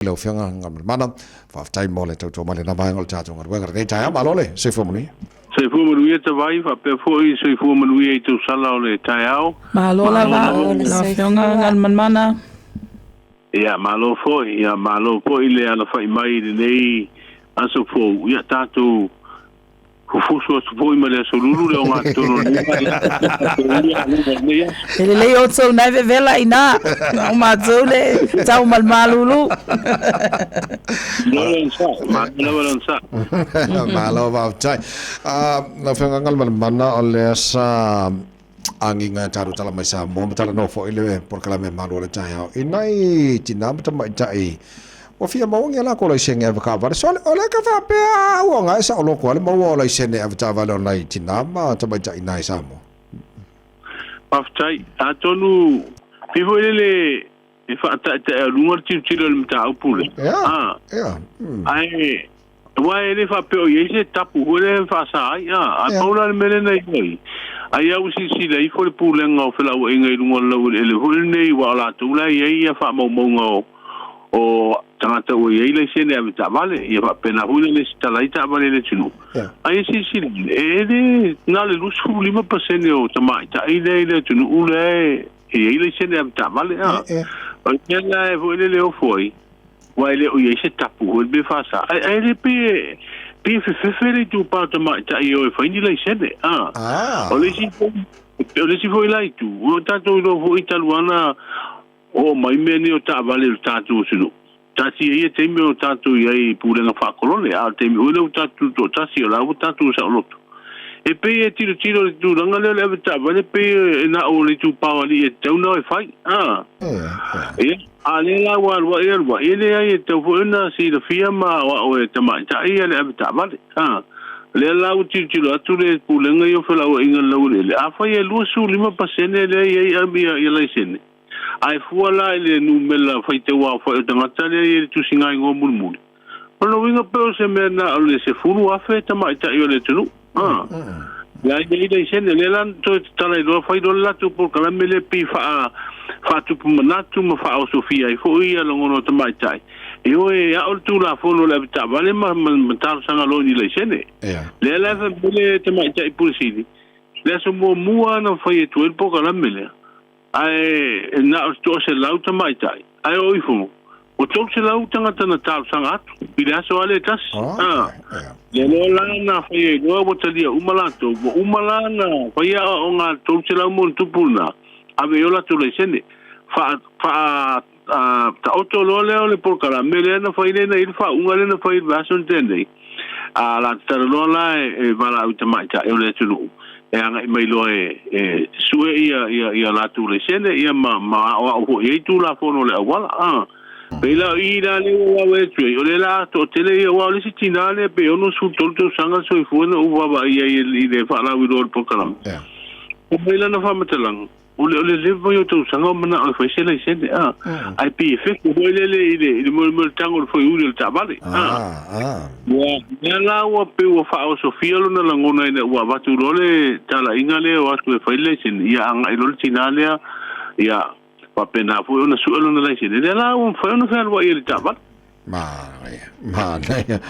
Lau Afioga Galumalemana, faafetai mo le tautua mai i lena vaega o le tatou galuega i lenei taeao. Malo le soifua manuia. Soifua manuia Tavai, faapea foi soifua manuia i tausala o le taeao. Malo lava lau Afioga Galumalemana. Ia, malo foi, ia malo foi le alafai mai i lenei aso fou. Ia tatou fufusu atu foi ma le aso lulu le ogatotonu o lenei aso. E lelei outou na e vevela i ina, o matou le tau ma le malulu. Malo faafetai. Lau Afioga Galumalemana, o lea sa agiga e tatou tala mai Samoa ma talanoa foi le polokalame malu o le taeao i nai tinā ma tamaitai ua fia maua ni a latou laisene avetaavale. So, o le ka faapea ua gae saoloto lava le maua o laisene avetaavale o nai tinā ma tamaitai i ina i Samoa. Faafetai. Atonu, pei foi lele e faataetaealuga le tilotilo i le mataupu lea. Ia, ia. Ae, aua e le faapea o i ai se tapu foi lea e faasa ai, a. Ae pau la le mea lea na i ai, ai a ua silasila ifo le Pulega o Felauaiga i luga o le laueleele foi lenei, aua o latou la e i ai ia faamaumauga o, o tagata ua i ai laisene ave taavale, ia faapena foi le lesitala ai taavale i le atunuu. Ae ia silasila ane, e le na o le 25% o tamaitai lea i le atunuu lea e e i ai laisene ave taavale a. O le mea la e foi lele ofo ai, aua e le o i ai se tapu foi le mea faasa. Ae, ae le pei e, pei e fefefe le itupa o tamaitai e o e fai ni laisene a. O le isi foi, o le isi foi la itu, ua tatou iloa foi talu lava ona oo mai mea nei o taavale i le tatou atunuu. Taatia ia taimi o tatou i ai i pulega faakolone, a o le taimi foi lea ua tatou tutoatasi, o la ua tatou saoloto. E pei e tilotilo i le tulaga lea o le ave taavale, pei e na o le itupa o alii e tatau ona o e fai. A, ia, a lea la ua alu ae alu ae, e leai e tatau foi ona silafia ma aoao e tamaitai ia le ave taavale. A, lea la ua tilotilo atu le Pulega ia o Felauaiga i le Laueleele, afai e 25% lea e i ai ia laisene, Ae fua la i le numera faitauaofai o tagata lea e i ai le tusigaigoa mulimuli, o lona uiga pei o se mea na o le 10,000 tamaitai o le atunuu. A la e i ai laisene, lea la na toe tatala ai loa fai loa le latou polokalame lea pei faa faatupu manatu ma faaosofia ai foi ia lagona o tamaitai e o e ao le Tulafono o le avetaavale ma ma talosaga loa i ni laisene. Lea la e fai mai le tamaitai Pule Sili, le aso muamua na fai atu ai le polokalame lea, Ae na o le 100 tamaitai, ae o ifo, ua 300 tagata na talosaga atu i le aso lava lea e tasi. A, lea loa la na fai ai loa ua talia uma latou, ua uma la na fai aoaoga a le 300 ma ona tupu lena, ave i ai o latou laisene. Faa, faa, a, taoto loa lea o le polokalame lea na fai lea na i ai le faauuga lea na fai i le vaiaso na tea nei, A la talanoa la e valaau i tamaitai o le atunuu e agai mai loa e sue ia latou laisene ia ma aoao foi i ai Tulafono o le auala. A pei la o i la lea ua vaavaai atu ai, o lea la toatele ia, aua o le isi tinā lea pei 63 tausaga le soifua na ou vaavaai ai i le faalauiloa o le polokalame. Fai mai lana faamatalaga, O le, o le leva ia o tausaga o manao e fai se laisene, a. Ae pei e fefe foi lele i le, i le moemoeletaga o le foiuli o le taavale, a. Ia, lea la ua pei ua faaosofia lona lagona ina ua avatu loa le talaiga lea e o atu e fai le laisene, ia agai loa le tinā lea, ia, faapena foi ona sue lona laisene. Lea la ua mafai ona fealuai ai i le taavale. Manaia, manaia.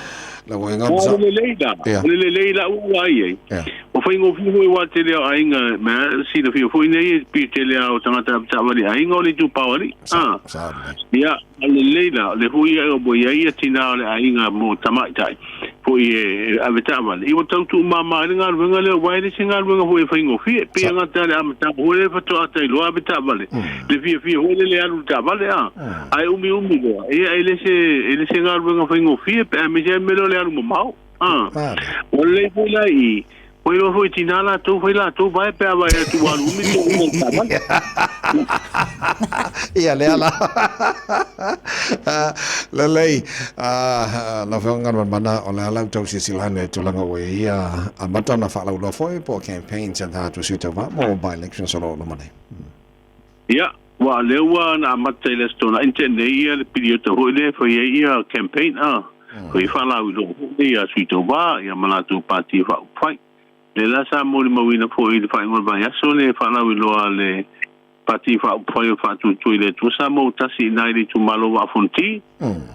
Lau aiga O le lelei la, o le lelei la ua vaai ai. Ua faigofie foi aua tele o aiga, mea silafia foi nei e pei tele lava o tagata taavale aiga o le itupa o alii. Ah. Ia, o le lelei la, o le foi ia ua i ai ia tinā o le aiga mo tamaitai foi e ave taavale. Ia ua tau tuumama ai le galuega lea aua e le se galuega foi e faigofie. Pei e gata le amataga foi lea faatoa tailoa ave taavale, le fiafia foi lele e alu i le taavale a. Ae umiumi loa, ia e le se, e le se galuega faigofie pe a aemaise lava le mea lea o le alu mamao. A. Ua lelei foi la i i, ua iloa foi e tinā latou fai latou vae pe a vaai atu ua alu umi le toeaina i le taavale. Ia lea la. Lelei, lau Afioga Galumalemana, o le a la outou silasila ane i tulaga ua i ai ia amata ona faalauiloa foi po o campaigns a tatou sui tauva mo by-elections o lo o loma nei. Ia, aua o lea ua na amata i le Aso Toonai na tea nei ia le piliota foi lea e fai ai ia campaign a, fai ai faalauiloa foi lea ia Sui Tauva ia ma latou pati faaupufai. Lea la sa molimauina foi i le faaiuga o le vaiaso le faalauiloa a le Pati Faaupufai o Faatuatua i le Atua Samoa ua tasi i ina i le itumalo o Vaa Fonoti,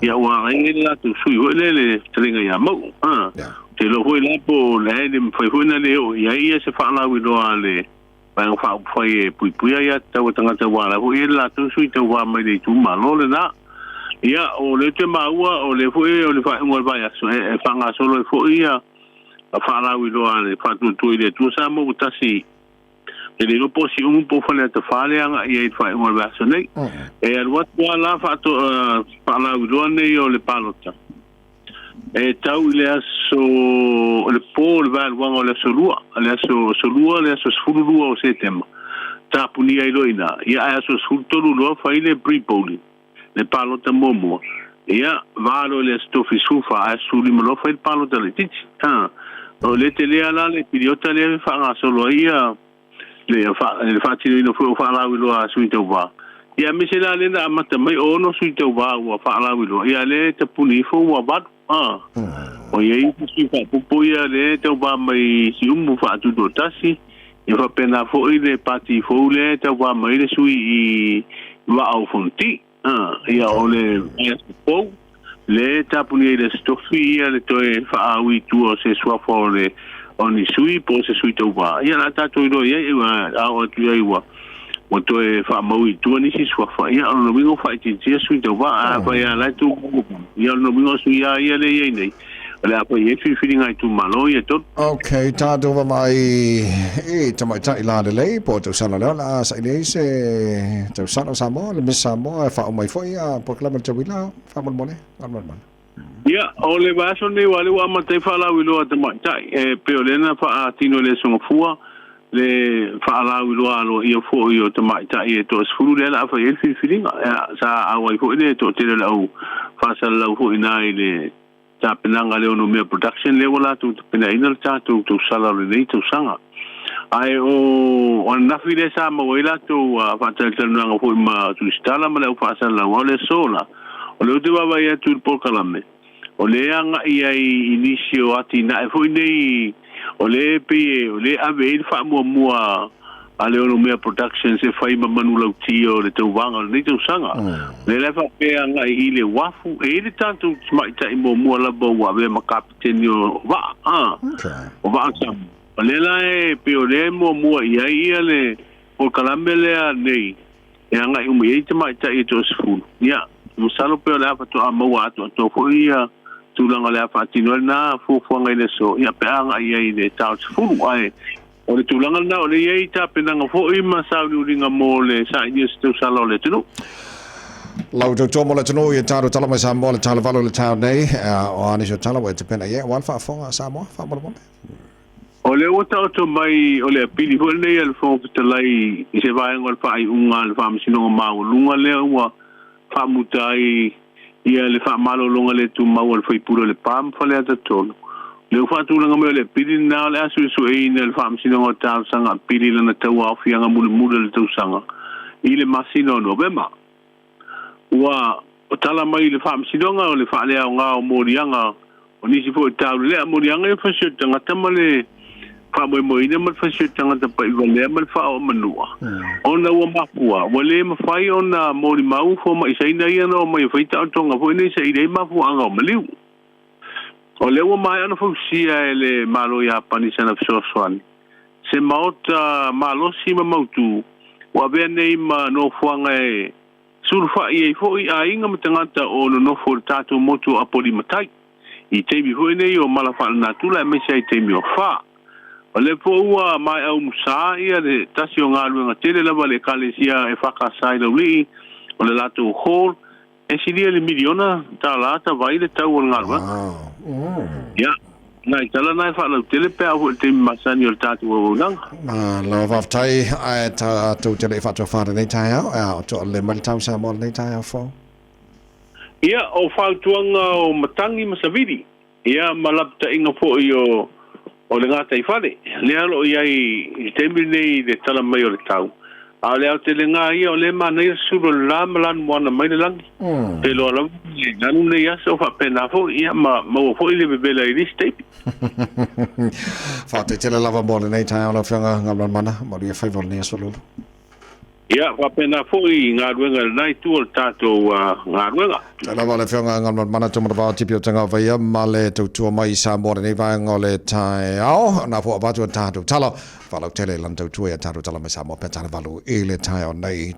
ia ua agaia ai le latou sui foi lea le fetalaiga ia Mauu. Ou te iloa foi la po o le a e le mafai foi ona le oo i ai ia se faalauiloa a le Vaega Faaupufai e puipuia aiatatau a tagata aua o la foi e i ai le latou sui tauva mai le itumalo lena. Ia, o lea ou te maua o lea foi o le faaiuga o le vaiaso e faagasolo ai foi ia faalauiloa a le Faatuatua i le Atua Samoa ua tasi E le iloa po o Siumu po o Faleata 4 le agai i ai i le faaiuga o le vaiaso nei. E alu atu lava la faalauiloa nei o le palota, e tau i le aso, le po o le vaeluaga o le aso Lua, le aso Lua le aso 12 o Setema, tapunia ai loa i ina. Ia ae aso 13 loa fai le pre-polling, le palota muamua. Ia, va loa i le aso Tofi 14, ae aso 15 loa fai le palota laitiiti. O le tele lava la le piliota lea e faagasolo ai ia le faatinoina foi o faalauiloa a sui tauva. Ia aemaise la lea na amata mai o 6 sui tauva ua faalauiloa, ia lea e tapuni ifo ua 8. O i ai isi sui faaopoopo ia lea e tauva mai Siumu faatutoatasi, ia faapena foi le pati fou lea e tauva mai le sui i Vaa o Fonoti. Ia o le vaiaso fou lea e tapuni ai le Aso Tofi ia le toe faaui i tua o se suafa o le o ni sui po o se sui tauva. Ia o le a tatou iloa i ai, a oo atu i ai ua ua toe faamau i tua nisi suafa, ia o lona uiga ua faaitiitia sui tauva. A fai lava o la e tumau, ia o lona uiga o sui lava ia lea e i ai nei, o le a fai i ai filifiliga a itumalo ia e tolu. Ok, tatou vaavaai i tamaitai lalelei po o tausala lea o le a saili ai se tausala o Samoa, le Miss Samoa e faauma ai foi a polokalame a le Tauila, faamolemole, Galumalemana. Ia, o le vaiaso lenei aua o lea ua amata ai faalauiloa a tamaitai, e pei o lea na faatino e le Aso Gafua le faalauiloa aloaia foi o tamaitai e toasefulu lea o le a fai ai le filifiliga. Ia, sa auai foi le toatele o le au faasalalau foi i ina i le tapenaga a le Onomea Production lea ua latou tapenaina le tatou tausala o lenei tausaga. Ae o ananafi lea sa maua ai latou faatalatalanoaga foi ma Tusitala ma le au faasalalau, a o le aso la, o lea ou te vaavaai atu i le polokalame, o lea e agai ai i nisi o atinae foi nei o lea e pei o lea e ave ai le faamuamua a le Onomea Productions e fai ma manulauti o le tauvaga o lenei tausaga. O lea la e faapea e agai i le uafu, e i ai le tatou tamaitai muamua lava ua avea ma kapeteni o vaa, a, o vaa sami. O lea la e pei o lea e muamua i ai ia le polokalame lea nei e agai uma i ai tamaitai e toasefulu. Ia, masalo pei o le a faatoa maua atoatoa foi ia tulaga o le a faatino ai lena fuafuaga i le aso, ia pe a agai i ai i le ta o le 10. Ae O le tulaga lena, o lea e i ai tapenaga foi ma sauniuniga mo le sailia o se tausala o le atunuu. Lau tautua mo le atunuu i e talo tala mai Samoa le tala valo i le tao nei, o a nisi o tala ua e tapena i ai aua le faafofoga a Samoa, faamolemole. O lea ua taoto mai o le apili foi lenei a le Fofoga Fetalai i se vaega o le faaiuga a le Faamasinoga Maualuga lea ua faamuta ai ia le faamalologa le tumau a le faipule o Lepa ma Faleata 3. Le ua faatulaga mai o le apili lena o le a suesueina e le Faamasinoga o Talosaga Apili lana tauaofiaga mulimuli o le tausaga i le masina o Novema. Ua tala mai le Faamasinoga o le faaleaoga o moliaga O nisi foi o taulelea moliaga ia fasi o le tagata ma le faamoemoeina ma le fasi o le tagata paivalea ma le faaoomanua, ona ua mafua, ua le mafai ona molimau fomai Saina ia na omai e fai taotoga foi nei saili ai mafuaaga o maliu. O lea ua maea ona fausia e le Malo o Iapani sana fesoasoani se maota malosi ma mautu ua avea nei ma nofoaga e Sulufai ai foi aiga ma tagata o nonofo i le tatou motu o Apolima-tai, i taimi foi nei o mala faalenatura aemaise ai taimi o afa. O lea foi ua maea umusa ia le tasi o galuega tele lava a le Ekalesia EFKS i Laulii, o le latou hall, e silia i le miliona tala tavai le tau o le galuega. Ia, nai tala na e faalautele pe a oo foi i le taimi masani o le tatou auaunaga. Malo faafetai ae tatou te le i faatofa i lenei taeao, a o toalele mai le tau Samoa i lenei taeao fou. Ia, o fautuaga o matagi ma savili, ia ma lapataiga foi o o le gataifale, lea o lo o i ai i le taimi lenei i le tala mai o le tau, A o le aotelega ia, o lea e manaia le sulu o le la ma lanumoana mai le lagi. Pe loa lava le lanu nei aso o faapena foi, ia ma maua foi le vevela i le isi taimi. Faafetai tele lava mo lenei taeao lau Afioga Galumalemana, manuia faiva o lenei aso lolo. Ia faapena foi i galuega i lena itu o le tatou galuega. Faafetai lava le Afioga Galumalemana Taumanavao Tipi o Tagavaia ma le tautua mai i Samoa lenei vaega o le taeao. Na fua avatu a tatou tala faalautele i lana tautua i a tatou tala mai Samoa pe tala valu i le taeao nei.